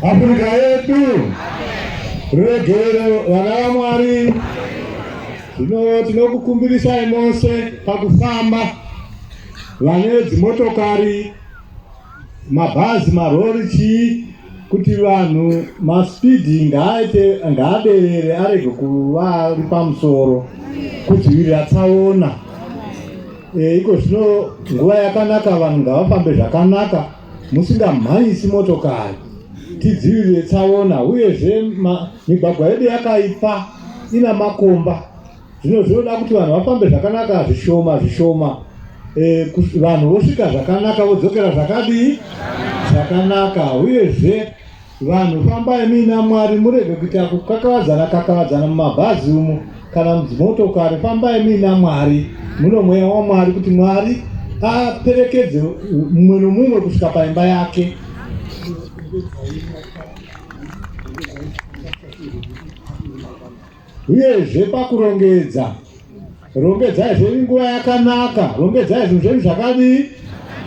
Afrika yedu ruregerero vana vaMwari. Zvino tinokukumbirisai mose pakufamba, vane dzimotokari, mabhazi, marori, chii, kuti vanhu maspidhi ngaaite ngaaderere arege kuva ari pamusoro kudzivirira tsaona. E, iko zvino nguva yakanaka, vanhu ngavafambe zvakanaka musingamhanyisi motokari, tidzivirire tsaona. Uyezve migwagwa yedu yakaipa, ina makomba. Zvino zvinoda kuti vanhu vafambe zvakanaka, zvishoma zvishoma. E, vanhu vosvika zvakanaka, vodzokera zvakadii zvakanaka. Uyezve vanhu fambai muina Mwari, murege kuita kukakavadzana kakavadzana mumabhazi umu kana mudzimotokari. Fambai muina Mwari, muno mweya waMwari, kuti Mwari aperekedze mumwe nomumwe kusvika paimba yake. Uyezve pakurongedza, rongedzai zvenyu nguva yakanaka, rongedzai zvinhu zvenyu zvakadii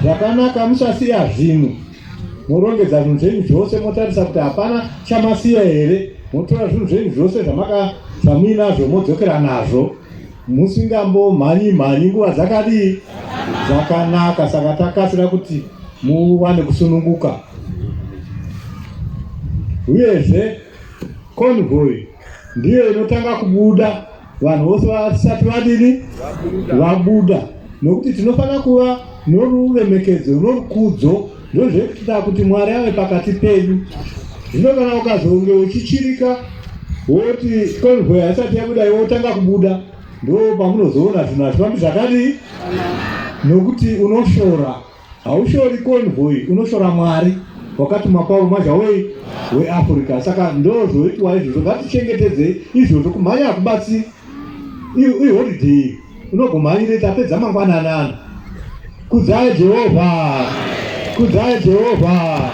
zvakanaka, musasiya zvinhu. Morongedza zvinhu zvenyu zvose, motarisa kuti hapana chamasiya here, motora zvinhu zvenyu zvose zvamaka zvamuinazvo, modzokera nazvo musingambomhanyi mhanyi nguva dzakadii dzakanaka. Saka takasira kuti muwane kusununguka. Uyezve convoy ndiyo inotanga kubuda vanhu vose vasati vadini vabuda, nokuti tinofanira kuva noruremekedzo norukudzo. Ndozvekuita kuti Mwari ave pakati pedu. Zvino kana ukazonge uchichirika woti convoy haisati yabuda, iwe wotanga kubuda, ndo pamunozoona zvinhu hazvifambi zvakadii, nokuti unoshora. Haushori convoy, unoshora Mwari wakatuma Pauro mwazha wei weAfrica. Saka ndozvoitwa izvozvo, ngatichengetedzei izvozvo. Kumhanya hakubatsiri, iholiday unogomhanyire, tapedza mangwanani ano. Kudzai Jehovha, kudzai Jehovha.